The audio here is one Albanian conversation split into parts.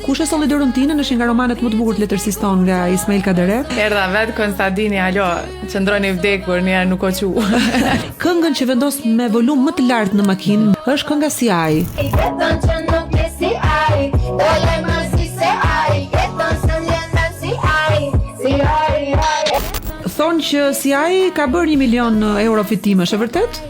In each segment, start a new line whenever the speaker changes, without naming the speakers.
Kush e solli Doruntinën është një nga romanet më të bukur të letërsisë tonë nga Ismail Kadare.
Erdha vetë Konstantini, alo, qëndron i vdekur, një herë nuk o çu.
Këngën që vendos me volum më të lartë në makinë është kënga Si ai. Thonë që Si ai ka bërë një milion euro fitim, është e vërtetë?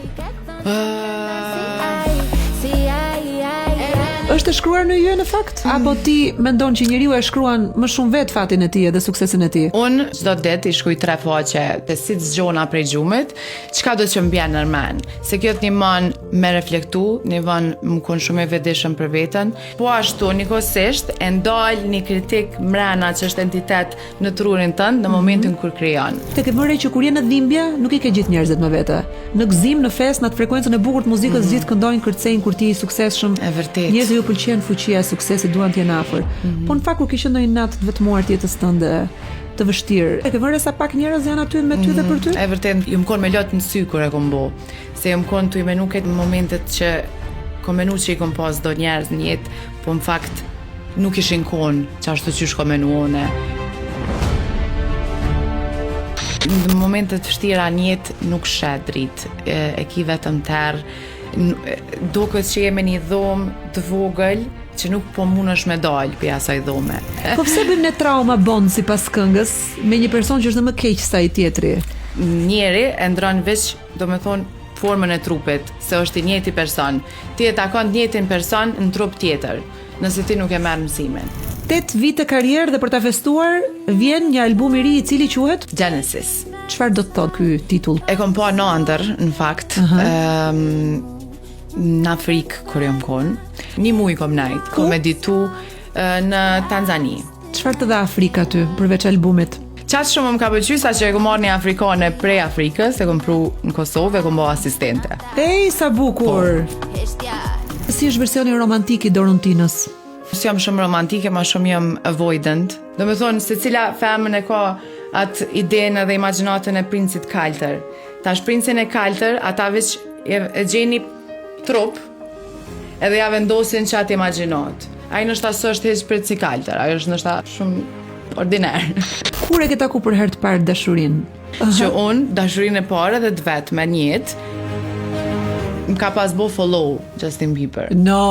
Është e shkruar në yje në fakt? Apo ti mendon që njeriu e shkruan më shumë vetë fatin e tij edhe suksesin e tij?
Unë çdo ditë i shkruj tre faqe të si të zgjona prej gjumit, çka do që më bjen nër men. Se kjo të ndihmon me reflektu, ndihmon me konë shumë e vetëdijshëm për veten. Po ashtu, njëkohësisht, e ndal një kritik mrena që është entitet në trurin tënd në momentin kur krijon.
Ti ke vënë re që kur je në dhimbje, nuk i ke gjithë njerëzit me vete. Në gëzim, në festë, në atë frekuencën e bukur të muzikës, mm -hmm. gjithë këndojnë, kërcejnë kur ti je i suksesshëm.
E vërtetë.
Njerëzve ju pëlqen fuqia e suksesit, duan të jenë afër. Mm -hmm. Po në fakt kur ke qenë ndonjë natë të vetmuar të jetës tënde, të vështirë. E ke vënë re sa pak njerëz janë aty me ty mm -hmm. dhe për ty?
E vërtetë, jom kon me lot në sy kur e kom bo. Se jom kon tu i menu këtë momentet që kom menu që i kom pas do njerëz në jetë, po në fakt Nuk ishin kon qashtu qysh kom menu une. Në momente të vështira në jetë nuk sheh dritë, e, e ki vetëm terr, duket që je me një dhomë të vogël që nuk po mundesh me dalë prej asaj dhome.
Po pse bëjmë ne trauma bond sipas këngës me një person që është më keq se ai tjetri?
Njeri e ndron veç, domethonë, formën e trupit, se është i njëjti person. Ti e takon të njëjtin person në trup tjetër, nëse ti nuk e merr mësimin.
8 vite karrierë dhe për ta festuar vjen një album i ri i cili quhet
Genesis.
Çfarë do të thotë ky titull?
E kom pa në ëndërr, në fakt. Uh -huh. um, në Afrikë kur jam kon. Një muj kom najt, kom meditu në Tanzani.
Çfarë të dha Afrika ty përveç albumit?
Qaq shumë më ka pëlqy sa që e kom marrë një afrikane prej Afrikës, e kom pru në Kosovë, e kom bo asistente.
Ej, sa bukur! Po. Si është versioni romantik i Doruntinës?
S'jam shumë romantike, ma shumë jam avoidant. Domethonë, secila femën e ka atë idenë dhe imagjinatën e princit kaltër. Tash princin e kaltër, ata veç e, e gjejnë trup, Edhe ja vendosin qatë imagjinatë. Ai ndoshta s'është hiç princ i kaltër, ai është ndoshta shumë ordiner.
Kur e ke taku për herë të parë dashurinë?
Që unë, dashurinë e parë dhe të vetme në jetë, më ka pas bo follow Justin Bieber.
No.